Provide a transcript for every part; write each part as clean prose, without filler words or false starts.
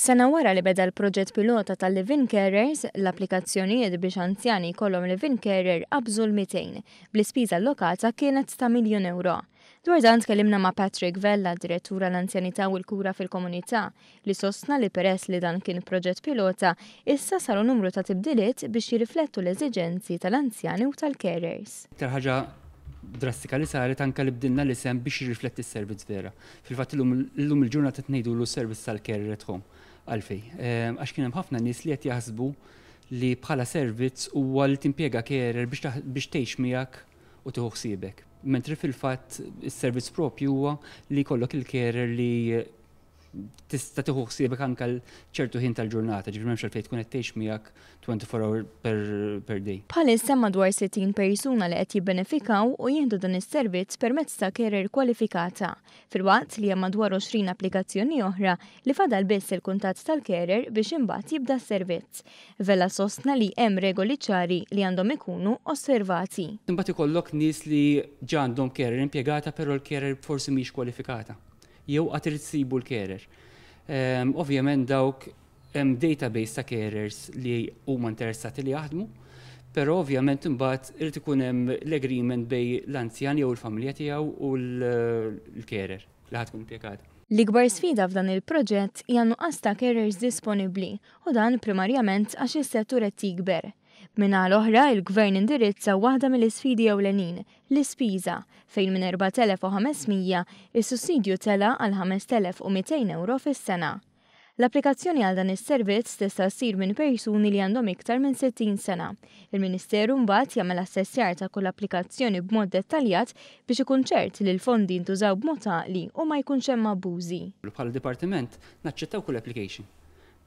Sena wara li beda l-proġett pilota tal-Live-in Carers, l-applikazzjonijiet biex anzjani jkollhom live-in carer qabżu l-200, bl-ispiża allokata kienet ta' 1,000,000 ewro. Dwar dan tkellimna ma' Patrick Vella, Direttur għall-Anzjanità u l-Kura fil-Komunità, li sostna li peress li dan kien proġett pilota, issa saru numru ta' tibdiliet biex jirriflettu l-eżiġenzi tal-anzjani u tal-carers. L-iktar ħaġa drastika li saret anke li bdilna l-isem biex jirrifletti s-servizz vera. Fil-fatt illum illum il-ġurnata qed ngħidulu s-servizz tal-carer at home. Għalfejn? Għax kien hemm ħafna nies li qed jaħsbu li bħala servizz huwa li timpjega carer biex biex tgħix miegħek u tieħu ħsiebek. Mentri fil-fatt is-servizz propju huwa li jkollok il-carer li tista' tieħu ħsiebek anke ċertu ħin tal-ġurnata, ġifieri m'hemmx għalfejn tkun qed tgħix miegħek 24 hour per, per day. Bħalissa madwar 60 persuna li qed jibbenefikaw u jieħdu dan is-servizz permezz ta' carer kwalifikata, filwaqt li hemm madwar 20 applikazzjoni oħra li fadal biss il-kuntatt tal-carer biex imbagħad jibda s-servizz. Vella sostna li hemm regoli ċari li għandhom ikunu osservati. Imbagħad ikollok nies li ġa għandhom carer impjegata però l-carer forsi mhix kwalifikata. Jew għad irid isibu l-carer. Ovvjament dawk hemm database ta' carers li huma interessati li jaħdmu, però ovvjament imbagħad irid ikun hemm l-agreement bejn l-anzjan jew il-familja tiegħu u l-carer li ħa tkun impjegata. L-ikbar sfida f'dan il-proġett hija n-nuqqas ta' carers disponibbli u dan primarjament għax is-settur qed jikber. Min-naħa l-oħra, il-Gvern indirizza waħda mill-isfidi ewlenin, l-ispiża, fejn minn 4,500 is-sussidju tela' għal 5,200 ewro fis-sena. L-applikazzjoni għal dan is-servizz tista' ssir minn persuni li għandhom iktar minn 60 sena. Il-Ministeru mbagħad jagħmel assessjar ta' kull applikazzjoni b'mod dettaljat biex ikun ċert li l-fondi jintużaw b'mod għaqli u ma jkunx hemm abbużi. Bħala dipartiment naċċettaw kull application.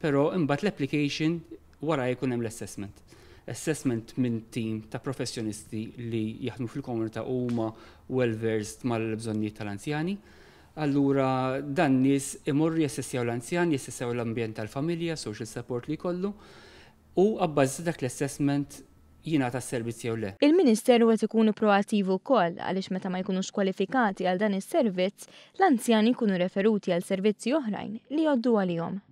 Però imbagħad l-application wara jkun hemm l-assessment. Assessment minn team ta' professjonisti li jaħdmu fil-komunità u huma well versed mal-bżonnijiet tal-anzjani. Allura dan nies imorru jassessjaw l-anzjan, jassessjaw l-ambjent tal-familja, social support li jkollu, u abbażi ta' dak l-assessment jingħata s-servizz jew le. Il-Ministeru qed ikun proattiv ukoll għaliex meta ma jkunux kwalifikati għal dan is-servizz, l-anzjani jkunu referuti għal servizzi oħrajn li jgħoddu għalihom.